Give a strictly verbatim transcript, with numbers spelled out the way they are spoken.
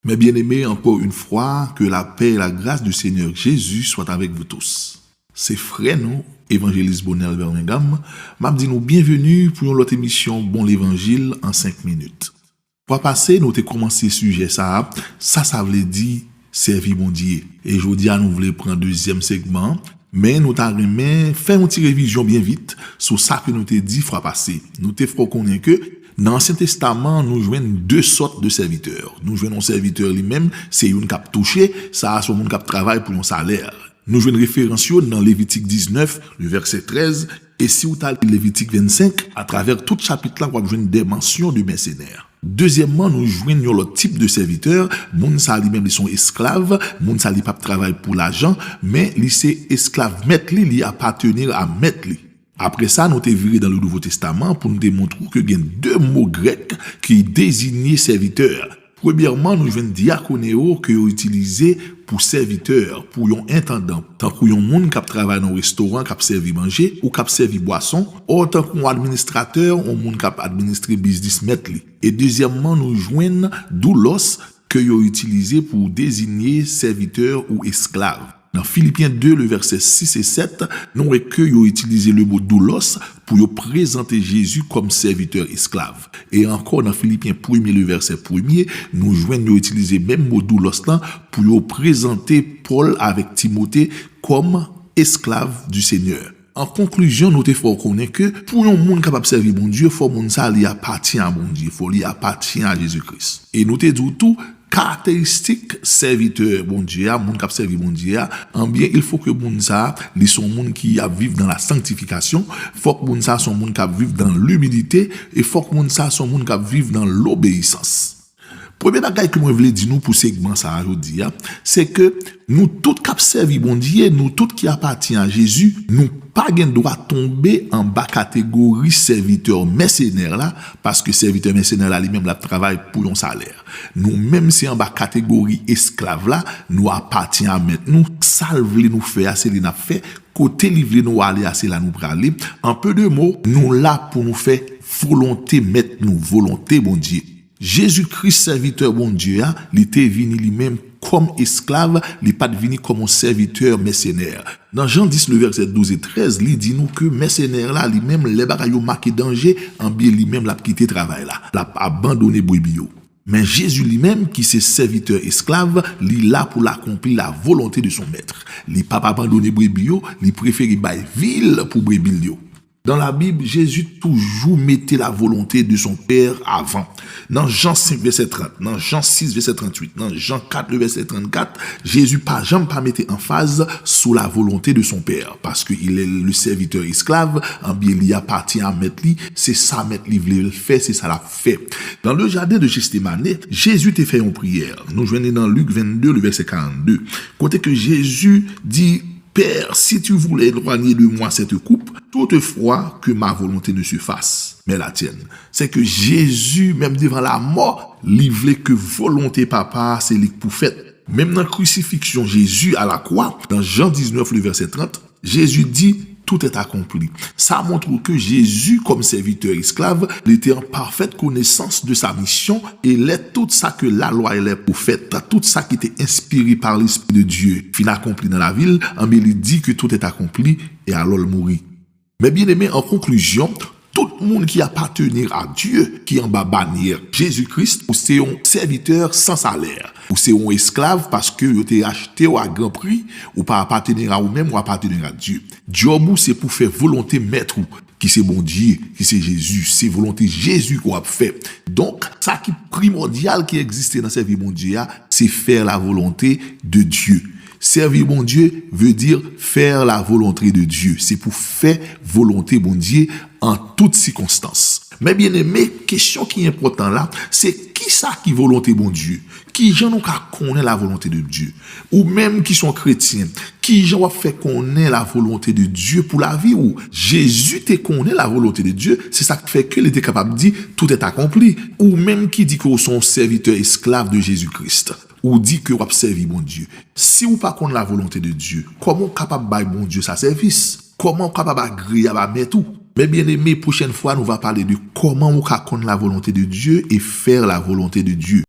Mes bien-aimés, encore une fois, que la paix et la grâce du Seigneur Jésus soient avec vous tous. Se frè nou, Evanjelis Bonel Bermengam, m ap di nou byenveni pou yon lòt emisyon Bon Levanjil an senk minit. Fwa pase, nou te kòmanse sijè sa a, sa sa vle di sèvi Bondye. E jodi a, nou vle pran dezyèm segman, men nou ta renmen fè yon ti revizyon byen vit sou sa ke nou te di fwa pase. Nou te fè w konnen ke nan Ansyen Testaman, nou jwenn de sòt de sèvitè. Nou jwenn yon sèvitè li menm, se youn k ap touche, sa a se yon moun k ap travay pou yon salè. Nou jwenn referans yo nan Levitik diznèf, le vèsè trèz, e si w ta li Levitik vennsenk, atravè tout chapit la, w ap jwenn de mansyon de mèsenè. Dezyèmman, nou jwenn yon lòt tip de sèvitè, moun sa li menm li se yon esklav, moun sa li p ap travay pou lajan, men li se esklav mèt li, li apateni a mèt li. Apre sa, nou te vire dans le Nouveau Testament pou nou te montre w ke gen de mo grèk ki dezinye sèvitè. Premyèman, nou jwenn diakoneo ke yo itilize pou sèvitè, pou yon entandan, tankou yon moun k ap travay nan yon restoran, k ap sèvi manje ou k ap sèvi bwason, o tankou yon administratè, yon moun k ap administre biznis mèt li. E dezyèmman, nou jwenn doulos ke yo itilize pou dezinye sèvitè ou esklav. Nan Filipyen de, le vèsè sis e sèt, nou wè ke yo itilize le mo doulos pou yo prezante Jezi kòm sèvitè esklav. E ankò, nan Filipyen premye, le vèsè premye, nou jwenn yo itilize menm mo doulos lan pou yo prezante Pòl avèk Timote kòm esklav du Seigneur. An konklizyon, nou te fè w konnen ke pou yon moun kapab sèvi Bondye, fò moun sa li apatyen a Bondye, fò li apatyen a Jezi Kris. E nou te di w tou, karakteristik sèvitè Bondye a, moun k ap sèvi Bondye a, anbyen, il faut que moun sa a, li se yon moun ki ap viv dans la sanctification, fòk moun sa a se yon moun k ap viv dans l'humilité, e fòk moun sa a se yon moun k ap viv dans l'obéissance. Premye bagay ke mwen vle di nou pou segman sa a jodi a, se ke nou tout k ap sèvi Bondye, nou tout ki apatyen a Jezi, nou pa gen dwa tonbe anba kategori sèvitè mèsenè la, paske sèvitè mèsenè la li menm l ap travay pou yon salè. Nou menm se anba kategori esklav la, nou apatyen a mèt nou, sa l vle nou fè a, se li n ap fè, kote li vle nou ale a, se la nou prale. An pe de mo, nou la pou nou fè volonte mèt nou, volonte Bondye. Jezi Kris, sèvitè Bondye a, li te vini li menm kòm esklav, li pa t vini kòm yon sèvitè mèsenè. Nan Jan dis, le vèsè douz e trèz, li di nou ke mèsenè la, li menm, lè bagay yo make danje, anbyen, li menm, l ap kite travay la. L ap abandone brebi yo. Men Jezi li menm, ki se sèvitè esklav, li la pou l akonpli la volonte de son mèt. Li p ap abandone brebi yo, li prefere bay vi l pou brebi l yo. Dans la Bible, Jésus toujours mettait la volonté de son Père avant. Nan Jan senk vèsè trant, nan Jan sis vèsè tranntuit, nan Jan kat le vèsè trannkat, Jezi pa janm pa mete anfaz sou la volonté de son Père, paske il est le serviteur esclave, anbyen li apatyen a mèt li, se sa mèt li vle l fè, se sa l ap fè. Dans le jardin de Gethsémané, Jezi te fè yon priyè. Nou jwenn li nan Lik vennde, le vèsè karannde, kote ke Jezi di, Père, si tu voulais éloigner de moi cette coupe, toutefois que ma volonté ne se fasse, mais la tienne. Se ke Jezi, menm devan lamò, li vle ke volonte Papa a, se li k pou fèt. Menm nan krisifiksyon Jezi a la kwa, nan Jan diznèf, le vèsè trant, Jezi di, tout est accompli. Sa montre ke Jezi, kòm sèvitè esklav, li te an pafèt konesans de sa misyon, e lè tout sa ke lalwa e lè pwofèt, tout sa ki te enspire pa Lespri de Dye, fin akonpli nan lavi l, anbyen, li di ke tout est accompli, e alò l mouri. Mes bien-aimés, an konklizyon, tout moun ki apateni a Dye, ki anba banyè Jezi Kris, ou se yon sèvitè san salè. Ou se yon esklav paske yo te achte w a gran pri, ou pa apateni a ou menm, ou apateni a Dye. Djòb ou se pou fè volonte mèt ou, ki se Bondye, ki se Jezi, se volonte Jezi ke w ap fè. Donk, sa ki primòdyal ki egziste nan sèvi Bondye a, se faire la volonté de Dieu. Servir Bondye veut dire faire la volonté de Dieu. Se pou fè volonte Bondye an tout sikonstans. Mes bien-aimés, kesyon ki enpòtan la, se kisa ki volonte Bondye? Kijan nou ka konnen la volonte de Dye? Ou menm ki se yon kretyen, kijan w ap fè konnen la volonte de Dye pou lavi w? Jezi te konnen la volonte de Dye, se sa k fè ke li te kapab di, tout est accompli. Ou menm ki di ke w se yon sèvitè esklav de Jezi Kris, ou di ke w ap sèvi Bondye. Si w pa konn la volonte de Dye, kòman w kapab bay Bondye sa sèvis? Kòman w kapab agreyab a mèt ou? Mes bien-aimés, prochaine fois, nous va parler de comment on ka konn la volonté de Dieu et faire la volonté de Dieu.